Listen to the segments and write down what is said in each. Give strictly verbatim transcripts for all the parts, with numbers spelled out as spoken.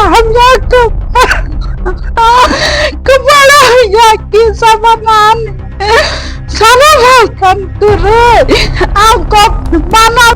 Hamya kok. Kepala hamya kisa manan. Sana hai kan turut. Ang kok mana.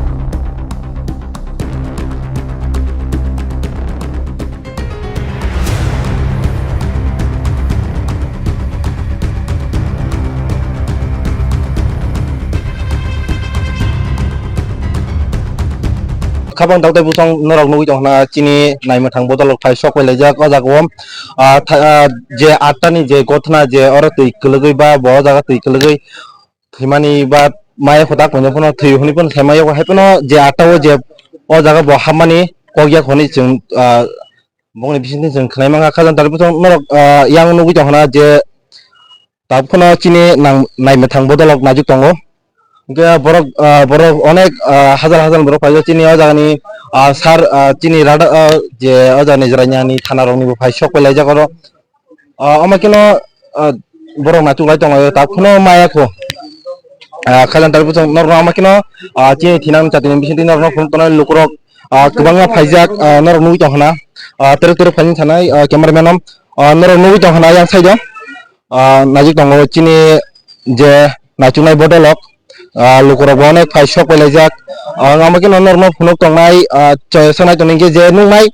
Khabang dakdai bwsong norok nugwi tongkha na chini naimwthang bodolok phai sok pai laijak o jaga o. Ah, tha-, ah, je atta ni je gothna je oro twi kwlwgwi ba bo o jaga twi kwlwgwi thwimani ba maya photo kwmani phano thwi hwnwi phano sai maya hai phano je atta o je o jaga bo hapmani kok yak hwnwi chwng, ah, bongni bisingtwi chwng khwnai mankha. Khajang tari bwsong norok, ah, yang nugwi tongkha na je tabuk phano chini nang naimwthang bodolok naijuk tongo. Hwnkhe borok, ah, borok onek, ah, hajar hajar borok paijak chini o jagani, ah, sar, ah, chini rada, ah, je o jagani Jirania ni thana rok ni bo phai sok pai laijak oro. Ah, omo kheno, ah, borok naituk lai tongo, tak phano maya kho. Ah, khajang tari bwsong norok omo kheno, ah, chini thinang chati ni bisingtwi norok phunuk tongnai lukurok, ah, kwbangma phaijak, ah, norok nugwi tongkha na. Ah, terek terek phaini thanai, ah, camera man o, ah, norok nugwi tongkha na yang side o. Ah, naijuk tongo chini je naituknai bodolok, ah, lukurok bo onek phai sok pai laijak. Ah, omo kheno norokno phunuk tongnai, ah, choi sanai tongni hwnkhe je nuknai,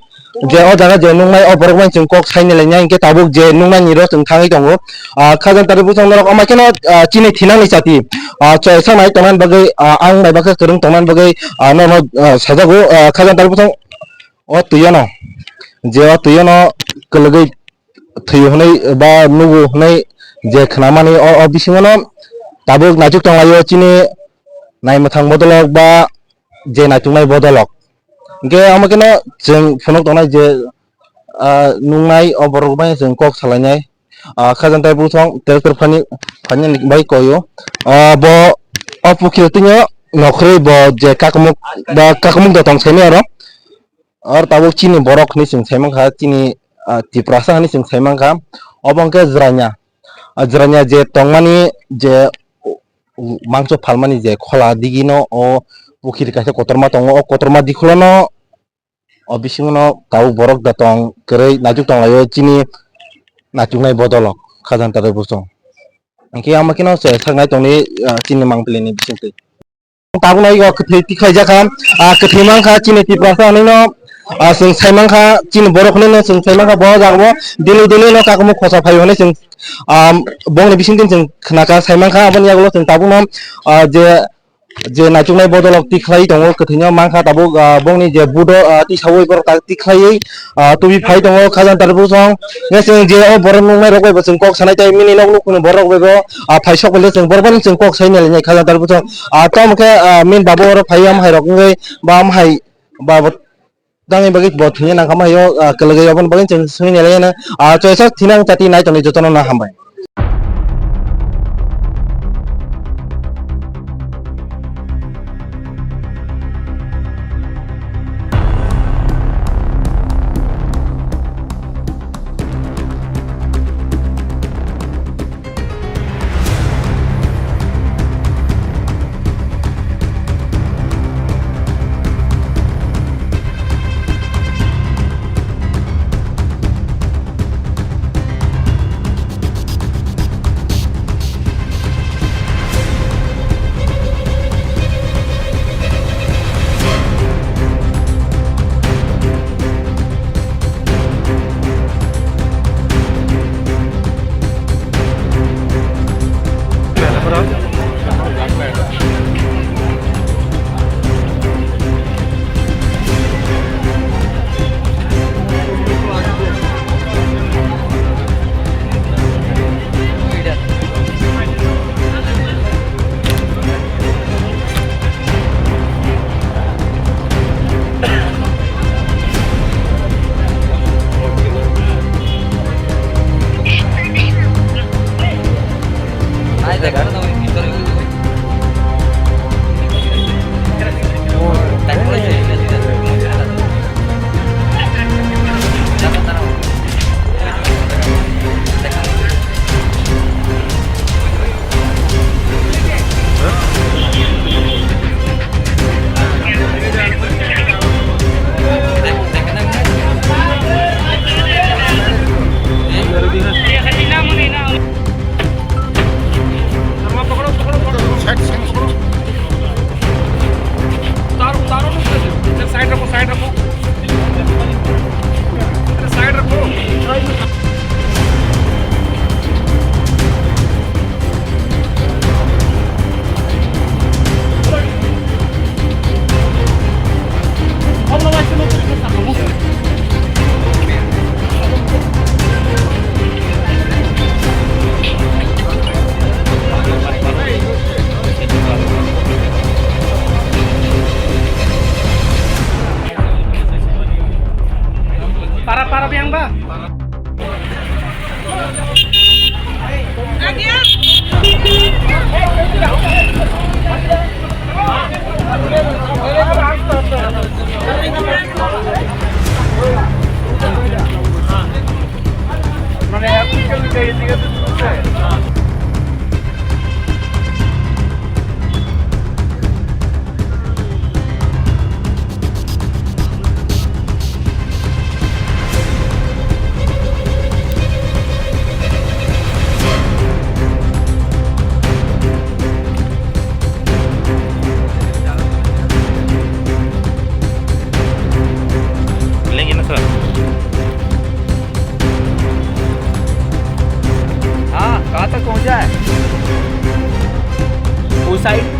je o jaga je nuknai o borok bai chwng kok saini lainai hwnkhe tabuk je nuknai ni ro chwng thangwi tongo. Ah, khajang tari bwsong norok omo kheno, ah, chini thinangni chati, ah, choi sanai tongna bagwi, ah, ang bai bakhe kwrwng tongna bagwi, ah, norokno, ah, sajago, ah, khajang tari bwsong o twi ano je o twi ano kwlwgwi thwi hwnwi ba nugo hwnwi je khnamani o, o bisingono tabuk naituk tonglaio chini naimwthang bodolok ba je naituknai bodolok. Hwnkhe omo kheno chwng phunuk tongnai je, ah, nuknai o borok bai chwng kok salainai. Ah, khajang tari bwsong tractor phani, phani bai koio. Ah, bo o pukhiri twngo nokhorwi bo je kakumuk ba kakumuk da tong saimai oro. Oro tabuk chini borok hinwi chwng sai mankha, chini, ah, Tiprasa hinwi chwng sai mankha. Obo hwnkhe Jirania. Ah, Jirania je tongmani je mangso phalmani je khola digino o pukhiri kaisa kotorma tongo, o kotorma dikhulono o bisingono tabuk borok da tong kwrwi naituk tonglaio chini naituknai bodolok khajang tari bwsong. Hwnkhe omo kheno se saknai tongni, ah, chini mangpili ni bisingtwi. Tabuk no ego kwthwi tikhlai jakha, ah, kwthwi mankha chini Tiprasa hinwi no, ah, chwng sai mankha, chini borok hinwi no chwng sai mankha, bo jaga bo daily daily no kakumuk khosa phai hwnwi chwng, ah, bongni bisingtwi chwng khnakha sai mankha, aboni yagulo chwng tabuk no, ah, je, je naituknai bodolok tikhlai tongo, kwthwi no mankha tabuk, ah, bongni je budo, ah, tisaui borok tak tikhlaiwi, ah, tubi phai tongo khajang tari bwsong. Hwnkhe chwng je o borok nuknai rok bai bo chwng kok sanai tei mini nok nukhungni borok bai bo, ah, phai sok bai le chwng borok bai chwng kok sai nai lai nai khajang tari bwsong. Ah, tamo khe, ah, min babo oro phai am hai rok wngwi ba am hai ba bo tangni bagwi bo thwngya nang kha ma hai o, ah, kwlwgwi aboni bagwi chwng swngwi nai lai nai. Ah, choisa thinang chati nai tongni jotono no hambai. Para, para biyang ba? लेंगे ना सर। हाँ, कहाँ तक पहुँचा है? उस साइड।